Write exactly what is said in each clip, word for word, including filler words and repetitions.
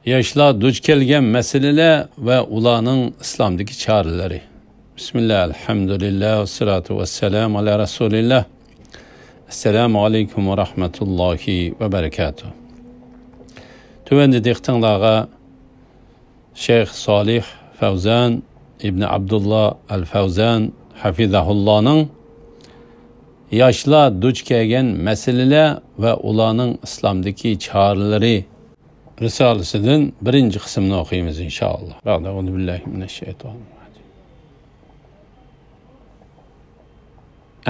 ياشلار دۇچ كەلگەن مەسىلىلەر ۋە ئۇلارنىڭ ئىسلامدىكى چارىلىرى. بىسمىللا، ئەلھەمدۇلىللا، ۋەسسالاتۇ ۋەسسالامۇ ئالا رەسۇلىللا. ئەسسالامۇ ئەلەيكۇم ۋە رەھمەتۇللاھى ۋە بەرىكاتۇھ. تۆۋەندە دىققىتىڭلارغا شەيخ سالىھ فەۋزان ئىبنى ئابدۇللا ئەل فەۋزان ھەفىزەھۇللانىڭ ياشلار دۇچ كەلگەن مەسىلىلەر ۋە ئۇلارنىڭ ئىسلامدىكى چارىلىرى رىسالىسىدىن بىرىنچى قىسىمنى ئوقۇيمىز، ئىنشائاللا. بەئدە، ئەئۇزۇ بىللاھى مىنەششەيتانىر راجىم.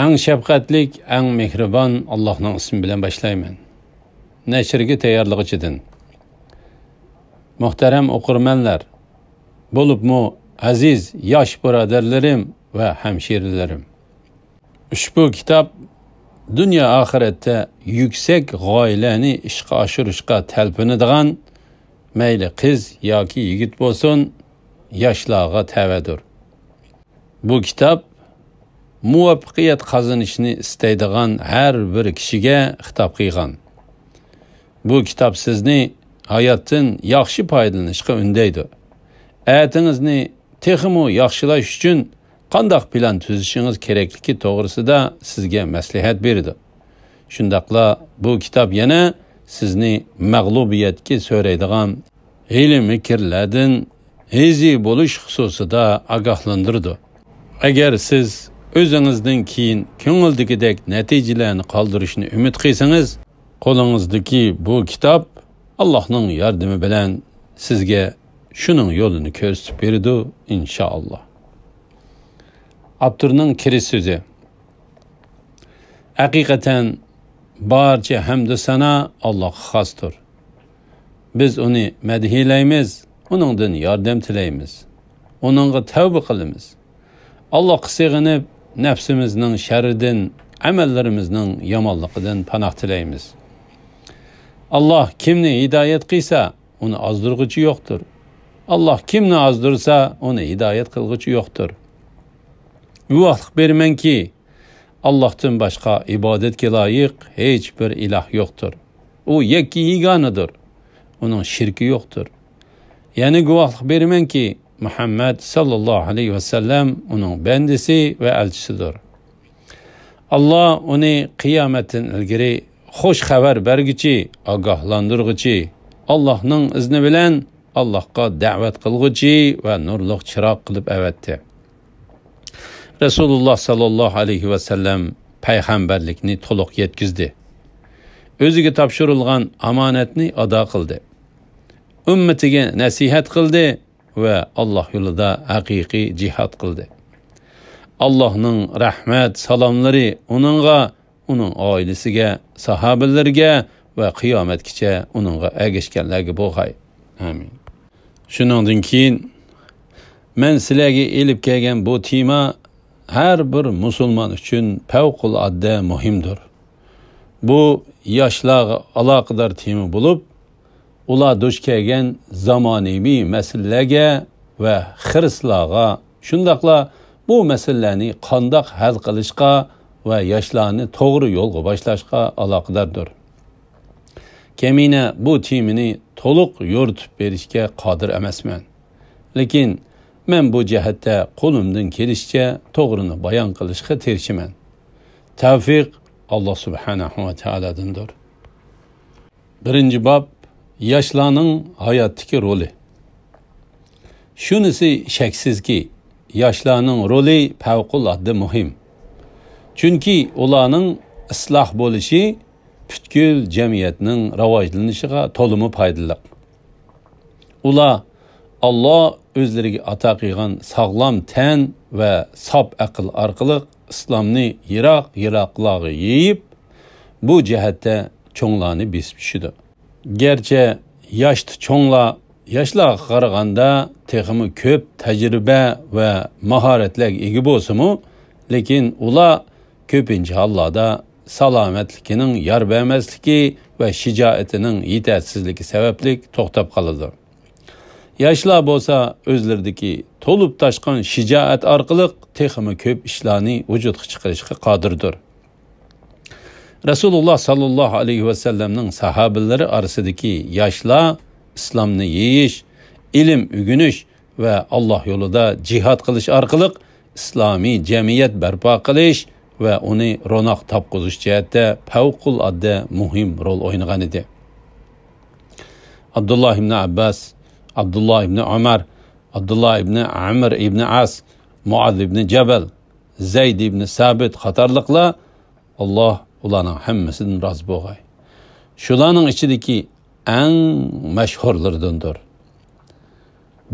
ئەڭ شەپقەتلىك، ئەڭ مېھرىبان ئاللاھنىڭ ئىسمى بىلەن باشلايمەن. نەشرگە تەييارلىغۇچىدىن. مۇھتەرەم ئوقۇرمەنلەر، بولۇپمۇ ئەزىز ياش بۇرادەرلىرىم ۋە ھەمشىرىلىرىم. ئۇشبۇ كىتاب دۇنيا ئاخىرەتتە يۈكسەك غايىلەرنى ئىشقا ئاشۇرۇشقا تەلپۈنىدىغان مەيلى قىز ياكى يىگىت بولسۇن، ياشلارغا تەۋەدۇر. بۇ كىتاب مۇۋەپپەقىيەت قازىنىشنى ئىستەيدىغان ھەر بىر كىشىگە خىتاب قىلغان. بۇ كىتاب سىزنى ھاياتتىن ياخشى پايدىلىنىشقا ئۈندەيدۇ. ئەتىڭىزنى تېخىمۇ ياخشىلاش ئۈچۈن قانداق پىلان تۈزۈشىڭىز كېرەكلىكى توغرىسىدا سىزگە مەسلىھەت بېرىدۇ. شۇنداقلا بۇ كىتاب يەنە سىزنى مەغلۇبىيەتكە سۆرەيدىغان ھىيلە-مىكىرلەردىن ھېزى بولۇش خۇسۇسىدا ئاگاھلاندۇرىدۇ. ئەگەر سىز ئۆزىڭىزدىن كېيىن كۆڭۈلدىكىدەك نەتىجىلەرنى قالدۇرۇشنى ئۈمىد قىلسىڭىز، قولىڭىزدىكى بۇ كىتاب ئاللاھنىڭ ياردىمى بىلەن سىزگە شۇنىڭ يولىنى كۆرسىتىپ بېرىدۇ، ئىنشائاللا. ئاپتورنىڭ كىرىش سۆزى. ھەقىقەتەن بارچە ھەمدۇ سانا ئاللاھقا خاستۇر. بىز ئۇنى مەدھىيلەيمىز، ئۇنىڭدىن ياردەم تىلەيمىز، ئۇنىڭغا تەۋبە قىلىمىز. ئاللاھقا سېغىنىپ، نەپسىمىزنىڭ شەررىدىن، ئەمەللىرىمىزنىڭ يامانلىقىدىن پاناھ تىلەيمىز. ئاللاھ كىمنى ھىدايەت قىلسا، ئۇنى ئازدۇرغۇچى يوقتۇر. ئاللاھ كىمنى ئازدۇرسا، ئۇنى ھىدايەت قىلغۇچى يوقتۇر. گۇۋاھلىق بېرىمەنكى، ئاللاھتىن باشقا ئىبادەتكە لايىق ھېچ بىر ئىلاھ يوقتۇر. ئۇ يەككە يېگانىدۇر. ئۇنىڭ شېرىكى يوقتۇر. يەنە گۇۋاھلىق بېرىمەنكى، مۇھەممەد ساللاللاھۇ ئەلەيھى ۋەسەللەم ئۇنىڭ بەندىسى ۋە ئەلچىسىدۇر. ئاللاھ ئۇنى قىيامەتتىن ئىلگىرى خۇش خەۋەر بەرگۈچى، ئاگاھلاندۇرغۇچى، ئاللاھنىڭ ئىزنى بىلەن ئاللاھقا دەۋەت قىلغۇچى ۋە نۇرلۇق چىراغ قىلىپ ئەۋەتتى. رەسۇلۇللاھ ساللاللاھۇ ئەلەيھى ۋەسەللەم پەيغەمبەرلىكنى تولۇق يەتكۈزدى. ئۆزىگە تاپشۇرۇلغان ئامانەتنى ئادا قىلدى. ئۈممىتىگە نەسىھەت قىلدى ۋە ئاللاھ يولىدا ھەقىقىي جىھاد قىلدى. ئاللاھنىڭ رەھمەت سالاملىرى ئۇنىڭغا، ئۇنىڭ ئائىلىسىگە، ساھابىلىرىگە ۋە قىيامەتكىچە ئۇنىڭغا ئەگەشكەنلەرگە بولغاي. ئامىن. شۇنىڭدىن كېيىن، مەن سىلەرگە ئېلىپ كەلگەن بۇ تېما ھەر بىر مۇسۇلمان ئۈچۈن پەۋقۇلئاددە مۇھىمدۇر. بۇ ياشلارغا ئالاقىدار تېما بولۇپ، ئۇلار دۇچ كەلگەن زامانىۋى مەسىلىلەرگە ۋە خىرىسلارغا، شۇنداقلا بۇ مەسىلىلەرنى قانداق ھەل قىلىشقا ۋە ياشلارنى توغرا يولغا باشلاشقا ئالاقىداردۇر. كەمىنە بۇ تېمىنى تولۇق يورۇتۇپ بېرىشكە قادىر ئەمەسمەن. لېكىن مەن بۇ جەھەتتە قولۇمدىن كېلىشىچە توغرىنى بايان قىلىشقا تىرىشىمەن. تەۋفىق ئاللاھ سۇبھانەھۇ ۋە تائالادىندۇر. بىرىنچى باب، ياشلارنىڭ ھاياتتىكى رولى. شۇنىسى شەكسىزكى، ياشلارنىڭ رولى پەۋقۇلئاددە مۇھىم. چۈنكى ئۇلارنىڭ ئىسلاھ بولۇشى پۈتكۈل جەمئىيەتنىڭ راۋاجلىنىشىغا تولىمۇ پايدىلىق. ئۇلار ئاللاھ ئۆزلىرىگە ئاتا قىلغان ساغلام تەن ۋە ساپ ئەقىل ئارقىلىق ئىسلامنى يىراق-يىراقلارغا يېيىپ، بۇ جەھەتتە چوڭلارنى بېسىپ چۈشىدۇ. گەرچە ياشتا چوڭلار ياشلارغا قارىغاندا تېخىمۇ كۆپ تەجرىبە ۋە ماھارەتلەرگە ئىگە بولسىمۇ، لېكىن ئۇلار كۆپىنچە ھاللاردا سالامەتلىكىنىڭ يار بەرمەسلىكى ۋە شىجائىتىنىڭ يېتەرسىزلىكى سەۋەبلىك توختاپ قالىدۇ. ياشلار بولسا ئۆزلىرىدىكى تولۇپ تاشقان شىجائەت ئارقىلىق تېخىمۇ كۆپ ئىشلارنى ۋۇجۇدقا چىقىرىشقا قادىردۇر. رەسۇلۇللاھ ساللاللاھۇ ئەلەيھى ۋەسەللەمنىڭ ساھابىلىرى ئارىسىدىكى ياشلار ئىسلامنى يېيىش، ئىلىم ئۆگىنىش ۋە ئاللاھ يولىدا جىھاد قىلىش ئارقىلىق ئىسلامىي جەمئىيەت بەرپا قىلىش ۋە ئۇنى روناق تاپقۇزۇش جەھەتتە پەۋقۇلئاددە مۇھىم رول ئوينىغان ئىدى. ئابدۇللاھ ئىبنى ئابباس، ئابدۇللاھ ئىبنى ئۆمەر، ئابدۇللاھ ئىبنى ئەمر ئىبنى ئاس، مۇئاز ئىبنى جەبەل، زەيد ئىبنى سابىت قاتارلىقلار، ئاللاھ ئۇلارنىڭ ھەممىسىدىن رازى بولغاي، شۇلارنىڭ ئىچىدىكى ئەڭ مەشھۇرلىرىدىندۇر.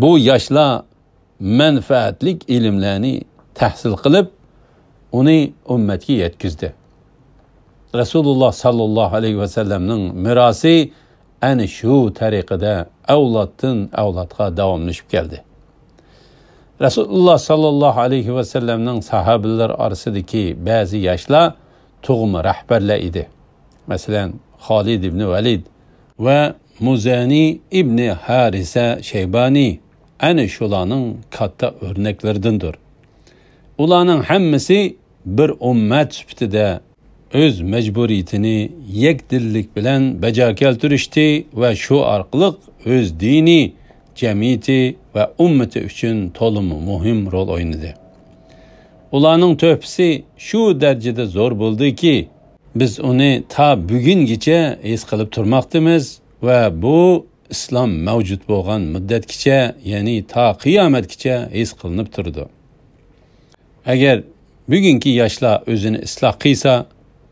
بۇ ياشلار مەنپەئەتلىك ئىلىملەرنى تەھسىل قىلىپ، ئۇنى ئۈممەتكە يەتكۈزدى. رەسۇلۇللاھ ساللاللاھۇ ئەلەيھى ۋەسەللەمنىڭ مىراسى ئەنە شۇ تەرىقىدە ئەۋلادتىن ئەۋلادقا داۋاملىشىپ كەلدى. رەسۇلۇللاھ ساللاللاھۇ ئەلەيھى ۋەسەللەمنىڭ ساھابىلىرى ئارىسىدىكى بەزى ياشلار تۇغما رەھبەرلەر ئىدى. مەسىلەن، خالىد ئىبنى ۋەلىد ۋە مۇزەنى ئىبنى ھارىسە شەيبانى ئەنە شۇلارنىڭ كاتتا ئۆرنەكلىرىدىندۇر. ئۇلارنىڭ ھەممىسى بىر ئۈممەت سۈپىتىدە ئۆز مەجبۇرىيىتىنى يەكدىللىك بىلەن بەجا كەلتۈرۈشتى ۋە شۇ ئارقىلىق ئۆز دىنى، جەمئىيىتى ۋە ئۈممىتى ئۈچۈن تولىمۇ مۇھىم رول ئوينىدى. ئۇلارنىڭ تۆھپىسى شۇ دەرىجىدە زور بولدىكى، بىز ئۇنى تا بۈگۈنگىچە ھېس قىلىپ تۇرماقتىمىز ۋە بۇ ئىسلام مەۋجۇت بولغان مۇددەتكىچە، يەنى تا قىيامەتكىچە ھېس قىلىنىپ تۇرىدۇ. ئەگەر بۈگۈنكى ياشلار ئۆزىنى ئىسلاھ قىلسا،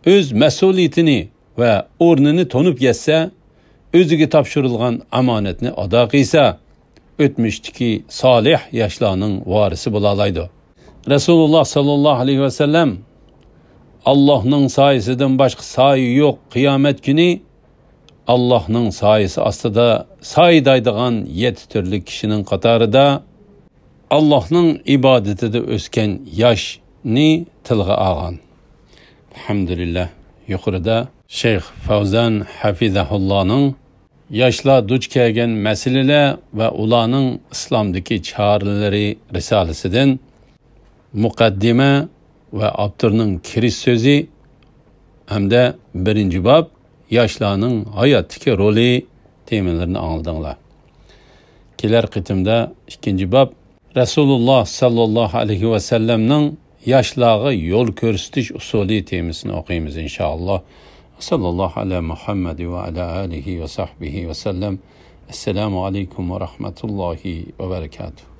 ئۆز مەسئۇلىيىتىنى ۋە ئورنىنى تونۇپ يەتسە، ئۆزىگە تاپشۇرۇلغان ئامانەتنى ئادا قىلسا، ئۆتمۈشتىكى سالىھ ياشلارنىڭ ۋارىسى بولالايدۇ. رەسۇلۇللاھ ساللاللاھۇ ئەلەيھى ۋەسەللەم، «ئاللاھنىڭ سايىسىدىن باشقا سايە يوق قىيامەت كۈنى، ئاللاھنىڭ سايىسى ئاستىدا سايىدايدىغان يەتتە تۈرلۈك كىشىنىڭ قاتارىدا ئاللاھنىڭ ئىبادىتىدە ئۆسكەن ياشنى تىلغا ئالغان.» ئەلھەمدۇلىللاھ، يۇقىرىدا شەيخ فەۋزان ھەفىزەھۇللانىڭ ياشلار دۇچ كەلگەن مەسىلىلەر ۋە ئۇلارنىڭ ئىسلامدىكى چارىلىرى رىسالىسىدىن مۇقەددىمە ۋە ئاپتورنىڭ كىرىش سۆزى ھەمدە بىرىنچى باب ياشلارنىڭ ھاياتتىكى رولى تېمىلىرىنى ئاڭلىدىڭلار. كېلەر قېتىمدا ئىككىنچى باب رەسۇلۇللاھ ساللاللاھۇ ئەلەيھى ۋەسەللەمنىڭ ياشلارغا يول كۆرسىتىش ئۇسۇلى تېمىسىنى ئوقۇيمىز، ئىنشائاللاھ. ساللاللاھۇ ئەلا مۇھەممەد ۋە ئەلا ئالىھى ۋە سەھبىھى ۋەسەللەم. ئەسسالامۇ ئەلەيكۇم ۋە رەھمەتۇللاھى ۋە بەرەكاتۇھ.